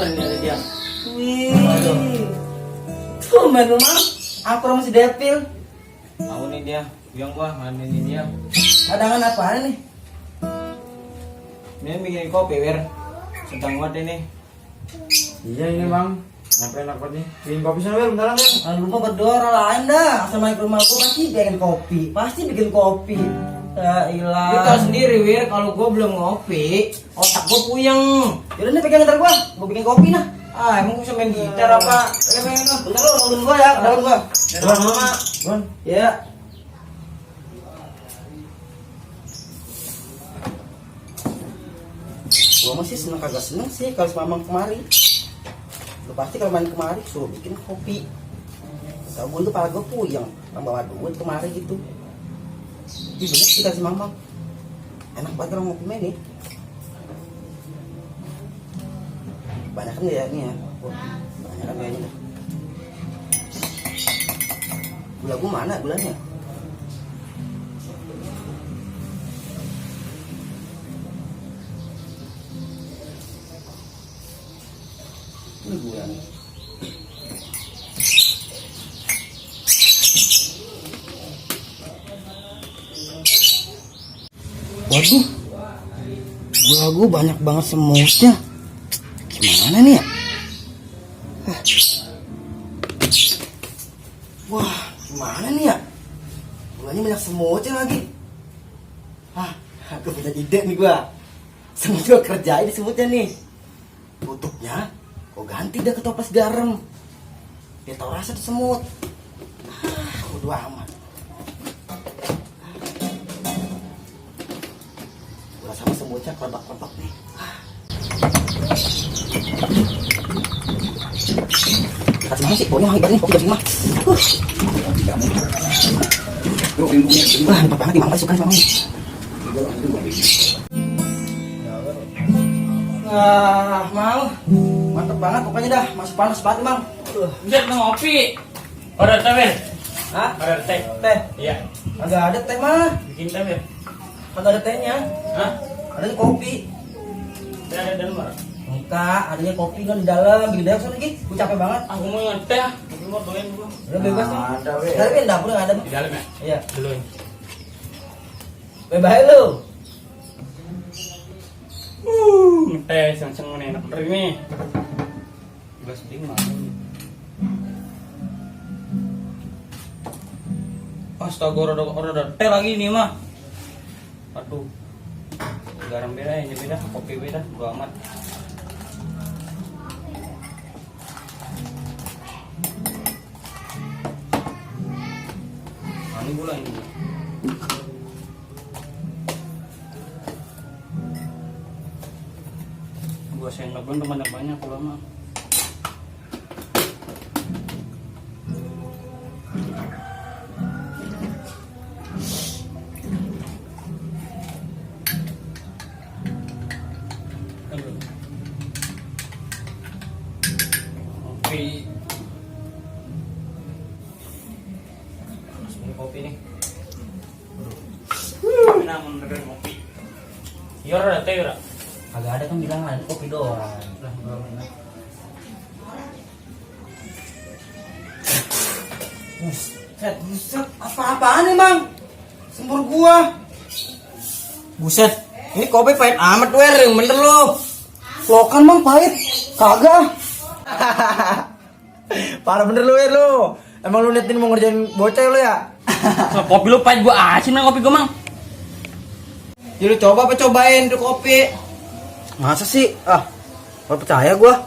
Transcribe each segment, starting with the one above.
bener ini ada dia. Wih. Tuh main rumah. Aku masih depil. Tahu nih dia, biang gua nganin dia. Cadangan apaan nih? Dia bikin kopi, Wir. Sedang buat ini. Iya ini bang, enak nih. Bikin kopi sana Wir, bentar Wir. Kalau lupa berdua orang lain dah. Sama ke rumah gua pasti bikin kopi. Pasti bikin kopi. Ya Lu ilah. tau sendiri, Wir, kalau gua belum ngopi, otak gua puyeng. Yaudah nih pegang gitar gua. Gua bikin kopi nah. Ah, emang gua bisa main gitar apa? Main lu. Bentar lu nungguin gua ya, daun gua. Daun mama. Bang, Ya. Gua masih seneng kagak seneng sih kalau mamang kemari. Lu pasti kalau main kemari suruh bikin kopi. Kalau gua tuh pala gua puyeng, orang bawa duit kemari gitu. Ih bener sih kasih mamang. Enak banget kalau ngopi main nih. Banyak kan ya ini ya. Banyak kan kayaknya dah. Gula gua mana gulanya? Ini gula nih. Waduh, gula gua banyak banget semutnya. Gimana nih ya? Hah. Wah, gimana nih ya? Gulanya banyak semutnya lagi. Hah, aku punya ide nih gua. Semut gua kerjain di semutnya nih. Tutupnya, kau ganti dah ke toples garam. Biar tau rasa tuh semut. Bodo amat. Gua sama semutnya kelebak-kelebak nih. Kasih mana sih? Pokoknya wangi banget nih, kopi jam 5. Wah, enak banget nih, Mang. Suka nih, Mang. Mang. Mantep banget pokoknya dah. Masih panas banget, Mang. Bisa ngopi. Order teh, Wir. Hah? Order teh. Teh? Iya. Kagak ada teh, mah. Bikin teh, Wir. Kagak ada tehnya. Hah? Adanya kopi. Teh ada dalam mana? Enggak, adanya kopi kan di dalam. Bikin dalam sana lagi. Gue capek banget. Aku mau ngeteh. Aku mau doain gua. Udah bebas nih. ada Wir. Dari kan dapur nggak ada. Di dalam ya? Iya. Dulu. Bebas lu. Ngeteh seng-seng enak bener ini. Gelas ding mah. Astaga, order teh lagi nih mah. Aduh. Garam beda, ini beda, kopi beda, bodo amat. Nah, ini gula ini. Gua sendok kan banyak-banyak kalau mah. Kopi. Ini kopi nih. Namun bener kopi. Iya ada teh ora? Kagak ada kan bilang ada kopi doang. Lah belum enak. Buset, buset. Apa-apaan nih, Mang? Sembur gua. Buset, ini kopi pahit amat wer, yang bener lo. Lokan, Mang, pahit. Kagak. Parah bener lu Wir lu. Emang lu niatin mau ngerjain bocah lu ya? Kopi lu pahit, gua asin lah kopi gua mang. Jadi coba apa cobain tuh kopi. Masa sih? Ah, gak percaya gua.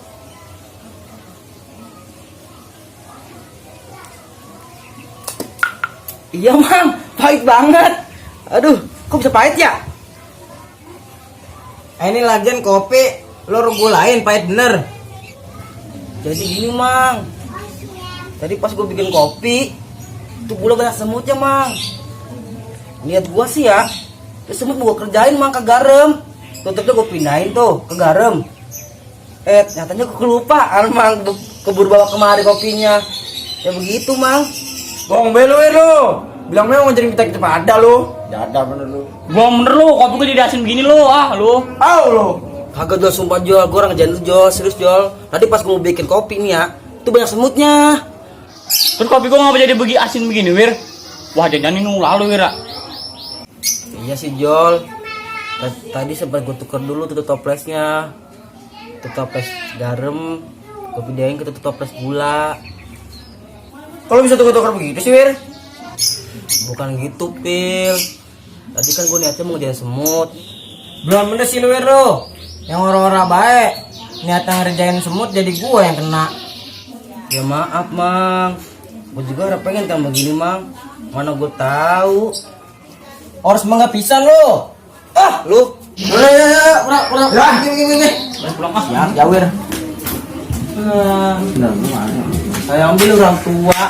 Iya, Mang. Pahit banget. Aduh, kok bisa pahit ya? Ini lagian kopi lo regulain pahit bener. Jadi gini, Mang. Tadi pas gua bikin kopi, tuh gula banyak semutnya, Mang. Lihat gua sih ya, itu semut mau gua kerjain, Mang, ke garam. Tutupnya gua pindahin tuh ke garam. Nyatanya gua kelupaan, Mang. Keburu bawa kemari kopinya. Ya begitu, Mang. Bohong be lu Wir lu. Bilang memang mau jadi kita pada lu. Jada bener lu. Gua bener lo, kopi gua jadi asin begini lo, ah lo. Au lu. Kagak Jol, sumpah Jol, gue orang ngerjain lu Jol, serius Jol. Tadi pas gue mau bikin kopi nih ya, itu banyak semutnya. Terus kopi gua ngapa jadi begi asin begini, Wir? Wah, jangan ini lalu, Wir. Iya sih Jol. Tadi sempat gue tuker dulu tutup toplesnya. Tutup toples garam, gue pindahin ke tutup toples gula. Kalau bisa tuker-tuker begitu sih, Wir? Bukan gitu, Pil. Tadi kan gue niatnya mau ngerjain semut. Belum bener sih lu, Wir, lo. Yang orang-orang baik. Niatnya ngerjain semut jadi gua yang kena. Ya maaf, Mang. Gue juga udah pengen kan begini, Mang. Mana gue tahu. Harus mangga pisan lo. Ah, lu. Ya, gini. Pulang ah. Ya, Wir. Bener, lu mana? Saya ambil orang tua.